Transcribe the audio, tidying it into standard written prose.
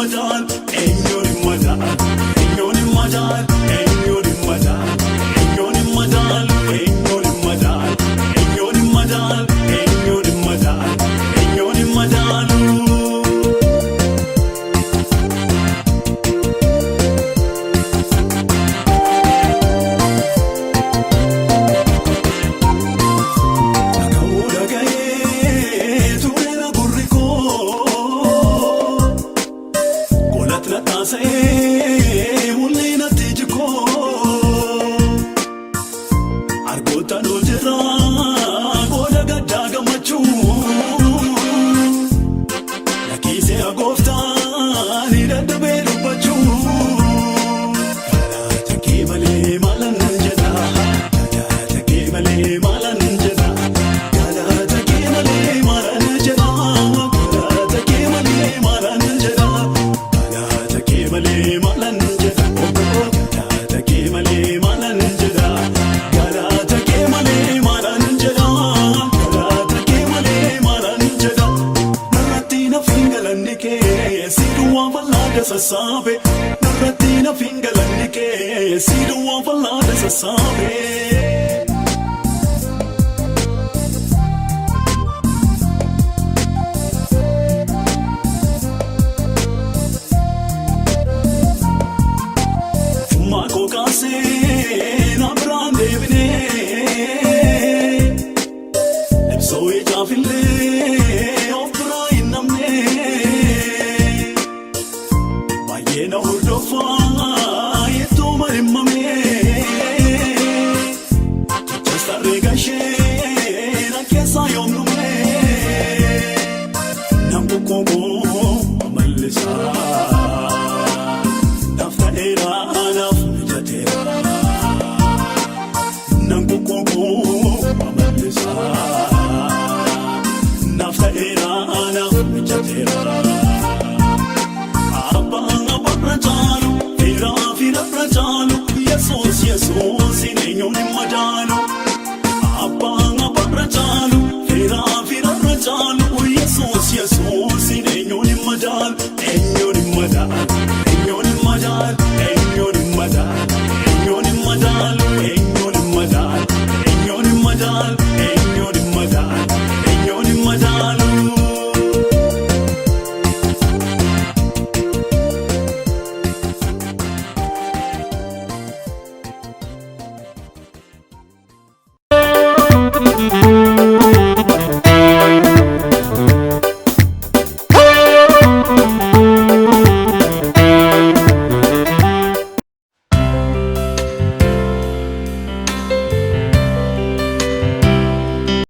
madaalu, eenyuun hin madaalu, eenyuun hin madaalu, eenyuun hin madaalu, eenyuun hin madaalu, eenyuun hin madaalu, eenyuun hin madaalu, eenyuun hin madaalu, eenyuun hin madaalu. Dhaga'uu dhaga'ee tureera gurri koo, qolatti na taasa'ee mul'inatti iji koo, argoota nu jira qooda gaddaa gammachuu, lakkisee gooftaan ni dadhabee dubbachuu. Galata kee malee maalan jedha, galata kee malee maalan jedha, galata kee malee maalan jedha, galata kee malee maalan jedha, galata kee malee maalan jedha, galata kee malee maalan jedha, galata kee malee maalan jedha, galata kee malee maalan jedha. Narratti nafiin galanni kee si duwwaa fallaada sassaabe, narratti nafiin galanni kee si duwwaa fallaada sassaabe. Fummaa koo kaasee na biraan deebinee, ibsoo ijaafillee of biraa hin namne, baay'ee na hordofaa ittuma himmamee, jechas tarree gashee na keessaa yoom dhumee, nam qoqqooboo amallisaa.